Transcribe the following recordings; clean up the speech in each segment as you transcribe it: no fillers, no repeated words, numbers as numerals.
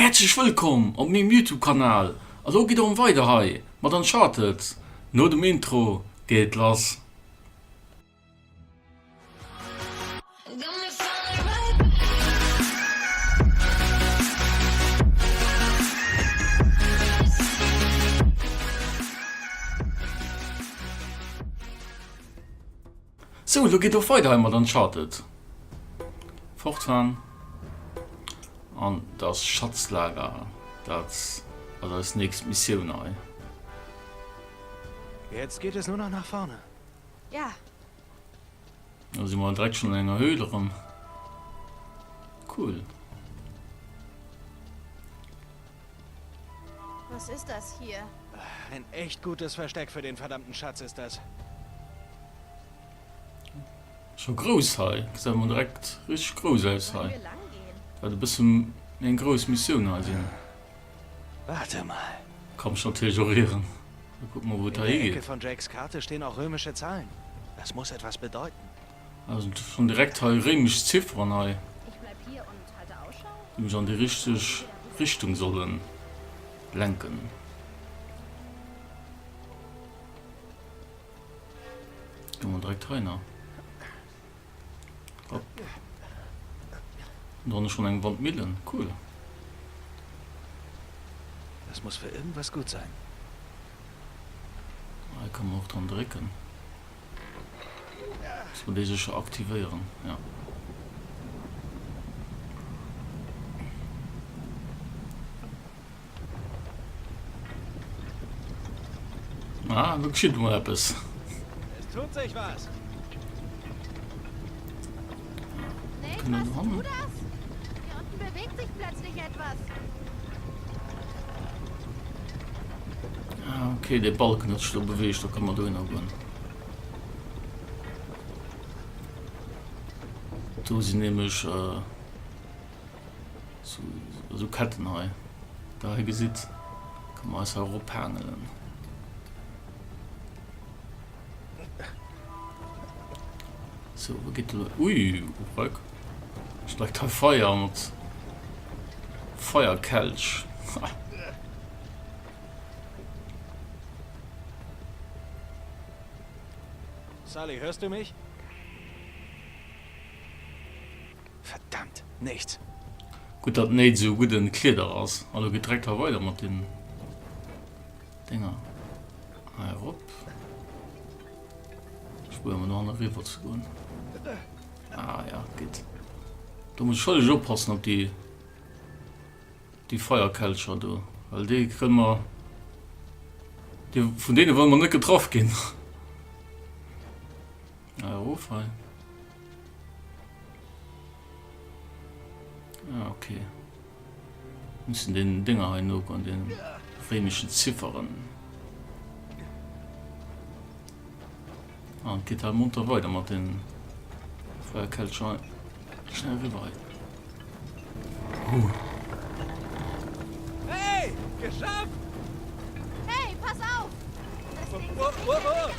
Häerzlech wëllkomm op mengem Youtube Kanal a lo geet erëm weider hei mat Uncharted. No dem Intro geet et lass. Sou, elo geet och weider hei mat Uncharted. Fortfahren an das Schatzlager, dat ass eis nächst Missioun hei. Jetzt geht es nur noch nach vorne. Ja. Da si mer direkt schon an enger Höhle erëm. Cool. Was ist das hier? Ein echt gutes Versteck für den verdammten Schatz ist das. Scho grouss hei, gesäit mol direkt richteg grouss aus hei. Wäert e bësse méi eng grouss Missioun hei sinn. Warte mal. Ka mech natierlech och ieren. Da kucke mer wou et In hei der higeet. Ecke von Jakes Karte stehen auch römische Zahlen. Das muss etwas bedeuten. Also schon direkt hei réimesch Zifferen hei, déi mech an déi richteg Richtung solle lenken. Gehen wir direkt rein. Hopp. Und dann schon eng Wandmillen. Cool. Das muss für irgendwas gut sein. Hei kann man och dran drécken. Muss man déi sécher aktivéieren, ja. Ah, do geschitt emol eppes. Es tut sich was. Nate, Können wir was do hannen? du das? Hier unten bewegt sich plötzlich etwas. Ah, okay, dee Balken huet sech do beweegt, da kënne mer dohinner goen. Do sinn nämlech äh, Sou Ketten hei, der hei gesitt, kënne mer eis hei erophaangelen. Sou, wou geet elo? Ui, Röck. Schleckt hei Feier mat Feierkelch. Ha. Sully, hörst du mich? Verdammt, nichts. Gutt dat Nate sou gudden Kleeder ass. A lo geet direkt hei weider mat den Dénger. Hei erop. Ech probéieren mol do hanne riwwer ze goen. Ah ja, geet. Do muss ech schëlleg oppassen op déi déi Feierkelcher do, well déi kënne mer déi vun deene wëlle mer net getraff ginn. Ah, erof hei. Ah, okay. Müssen den Dinger hei no an den réimischen Zifferen. Ah, et geet hei munter weider mat den Feierkelcher. Schnell rüber hei. Huh. Hey, geschafft! Hey, pass auf! Das Ding Oh, oh, oh.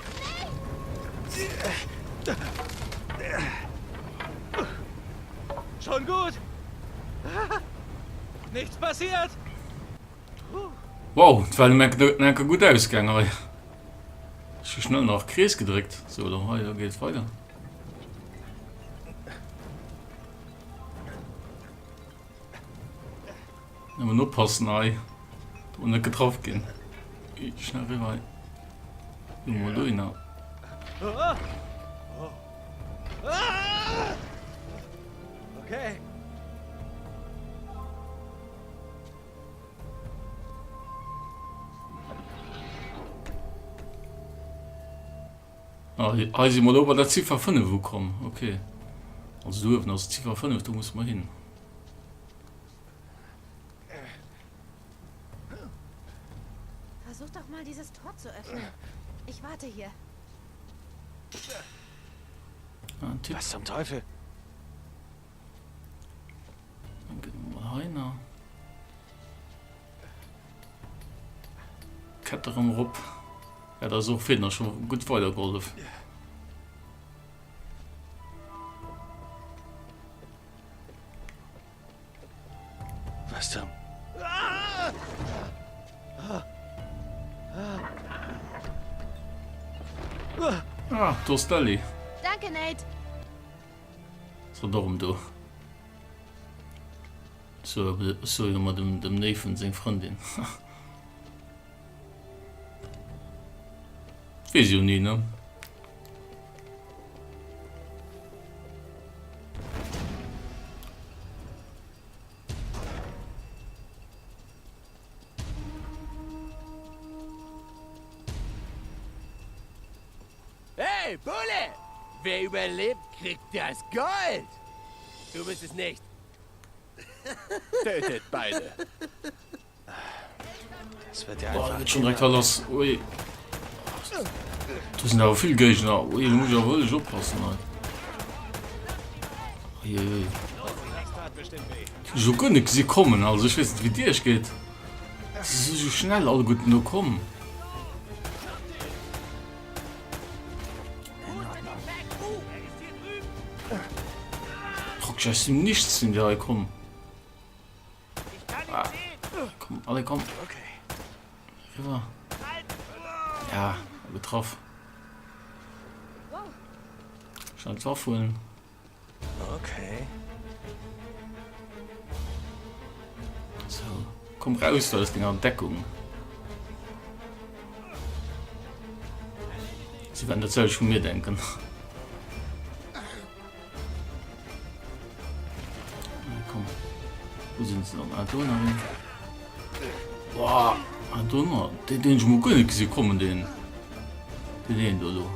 Schon gut! Nichts passiert! Wow, et war enke gutt ausgaang hei. Ech hu schnell nach Krees gedréckt. Sou, da hei, da geet et weider. Nëmmen oppassen hei, do net getraff ginn. Schnell riwwer hei. Jo, mol dohinner. Okay. Ah, hei si mer elo bei der Ziffer 5 ukomm. Okay. Also do uewen ass d'Ziffer 5, do musse mer hin. Versuch doch mal dieses Tor zu öffnen. Ich warte hier. Ah, ein Tipp. Was zum Teufel? Dann gehen wir mal hei nach. Kette erëm erop. Ja, dat ass och virdrun scho gutt weidergehollef. Was zum... Ah, do ass d'Ellie. Danke, Nate. Ass hatt och erëm do? So, so jo mat dem, dem Nathan seng Frëndin. Weess jo ni, ne? Hey, Bulle! Wer überlebt, kriegt das Gold! Du bist es nicht. Tötet beide. Das wird ja Boah, einfach geht schon direkt da los. Ui. Do sinn awer vill Géigner. Ui, do muss ich awer wierklech oppassen hei. Ui, ui, ui. Ech hu guer net gesi kommen, also ech weess net wéi et iech geet. Se si sou schnell alleguerten do komm. Praktesch aus dem Nichts sinn déi hei komm. Ah. Komm, alle komm. Rüber. Ja, getroffen. Schnell d'Waff huelen. Okay. So, komm raus da aus denger Deckung. Sie werden dat selwecht vu mir denken. Komm. Wo sinn se dann? Ah, do nach een. Boah, ah, do nach. Den, den ech mol guer net gesi kommen, den. Den een do do.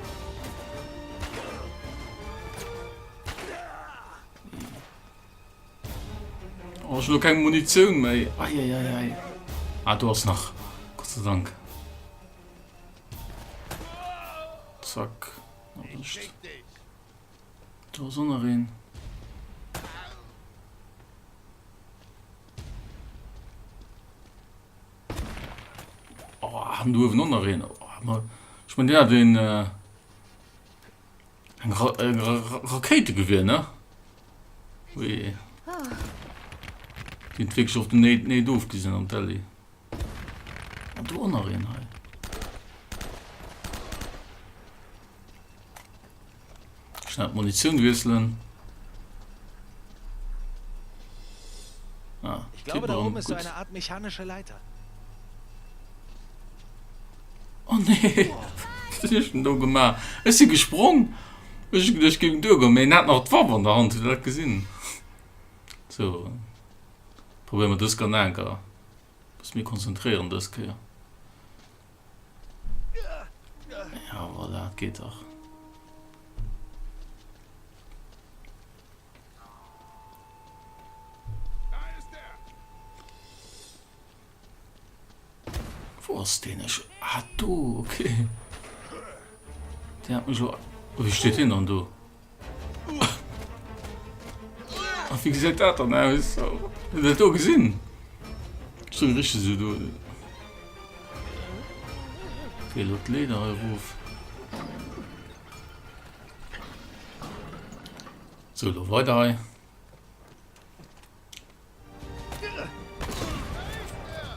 Oh, ech hu lo keng Munitioun méi. Ei, ei, ei, ei. Ah, do ass nach. Gott sei Dank. Zack. Erwëscht. Do ass och nach een. Oh, an do uewen och nach een. Oh, ma ech mengen, deen hat een, äh, eng Ra eng Ra Ra Rakéitegewier, ne? Ui. Déi huet wierklech och den Nate, Nate ofgesinn an d'Ellie. An do och nach een hei. Schnell d'Munitioun wiesselen. Ah, Ich glaube, da oben ist so eine Art mechanische Leiter. Oh nee, wat hunn ech denn do gemaach? Ech si gesprong, ech hu geduecht, ech géing duergoen, mee en hat nach d'Waff an der Hand, hutt der dat gesinn? So, probéiere mer dës ganz enker. Bësse méi konzentréieren dës Kéier. Ja, voilà, et geet dach. Wou ass deen? Ech, ah do, okay. Deen hat mech elo, oh, wéi steet deen dann do? A wéi gesäit dat dann aus? Hutt der dat do gesinn? Ech stoung richteg esou do. Okay, elo d'Leeder hei erof. Sou, elo weider hei.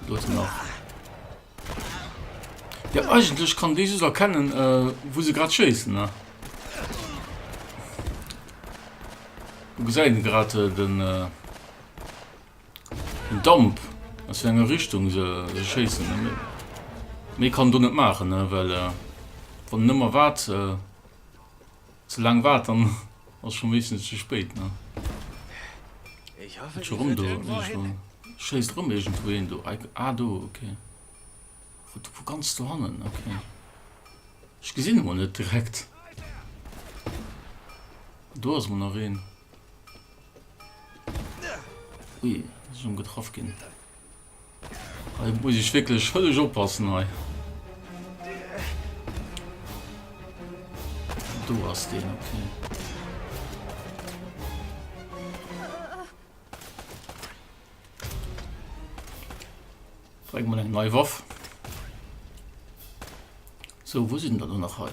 Do ass nach. Ja, eigentlech kann déi just erkennen, äh, wou se grad schéissen, ne? Du gesäit grad äh, den, äh, den Damp, aus wéi enger Richtung se, se schéissen. Ne? Méi kann do net maachen, ne? Well äh, wann en ëmmer waart, äh, Ze laang waart, dann ass scho meeschtens ze spéit, ne? Ich hoffe, Scho die rëm führt do irgendwo iergendwou. hin. Schéisst rëm iergendwou een do. Ei, ah do, okay. Vu, vu ganz dohannen, okay. Ech gesinn e mol net direkt. Do ass mol nach een. Ui, ass ech erëm getraff ginn. Hei muss ech wierklech hëlleg oppassen hei. Do ass deen, okay. Direkt mol eng nei Waff. So, wou sinn der do nach hei?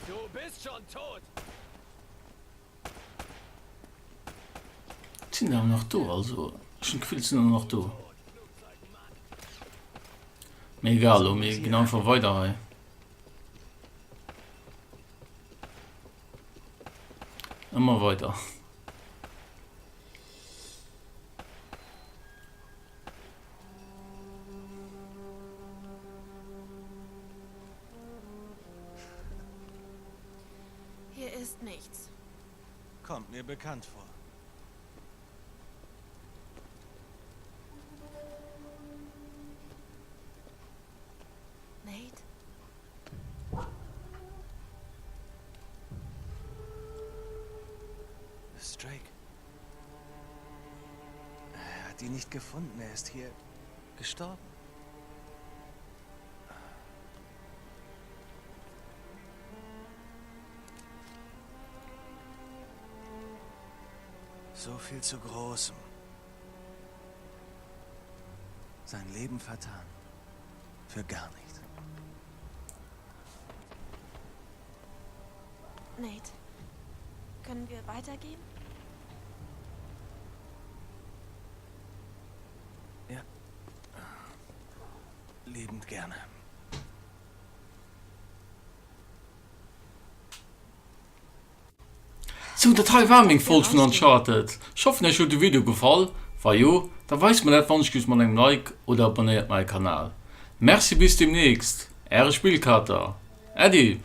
Du bist schon tot. Sinn der awer nach do, also ech hunn d'Gefill et sinn der nach do. Mee egal elo, mir ginn einfach weider hei. Ëmmer weider. Hier ist nichts. Kommt mir bekannt vor. Nate? Drake. Er hat ihn nicht gefunden. Er ist hier gestorben. So viel zu Großem. Sein Leben vertan. Für gar nichts. Nate, können wir weitergehen? Ja. Liebend gerne. Sou, dat hei war meng Folg vun Uncharted. Ech hoffen iech huet de Video gefall. Wa jo, da weist mer dat wann ech just mat engem Like oder abonnéiert mäi Kanal. Merci bis demnächst, äre Spillkater. Äddi!